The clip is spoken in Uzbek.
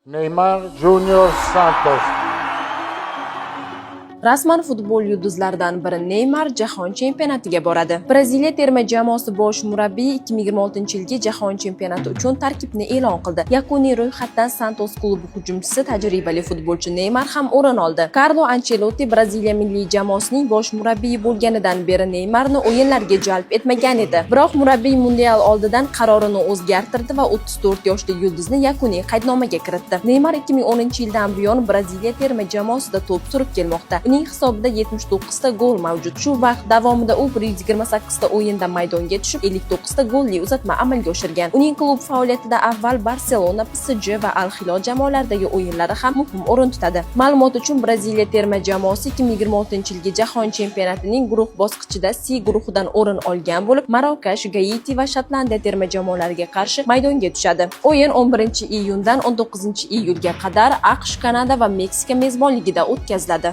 Neymar Junior Santos. Rasman, futbol yulduzlaridan biri Neymar jahon chempionatiga boradi. Braziliya terma jamoasi bosh murabbiyi 2026-yilgi jahon chempionati uchun tarkibni e'lon qildi. Yakuniy ro'yxatdan Santos klubi hujumchisi, tajribali futbolchi Neymar ham o'rin oldi. Karlo Anchelotti Braziliya milliy jamoasining bosh murabbiyi bo'lganidan beri Neymarni o'yinlarga jalb etmagan edi. Biroq murabbiy mundial oldidan qarorini o'zgartirdi va 34 yoshli yulduzni yakuniy qaydnomaga kiritdi. Neymar 2010-yildan buyon Braziliya terma jamoasida to'p surib kelmoqda. Uning hisobida 79 ta gol mavjud. Shu vaqt davomida u 128 ta o'yinda maydonga tushib, 59 ta golli uzatma amalga oshirgan. Uning klub faoliyatida avval Barselona, PSG va Al Hilol jamoalaridagi o'yinlari ham muhim o'rin tutadi. Ma'lumot uchun, Braziliya terma jamoasi 2026-yilgi jahon chempionatining guruh bosqichida C guruhidan o'rin olgan bo'lib, Marokash, Gaiti va Shotlandiya terma jamoalariga qarshi maydonga tushadi. O'yin 11-iyundan 19-iyulga qadar AQSh, Kanada va Meksika mezbonligida o'tkaziladi.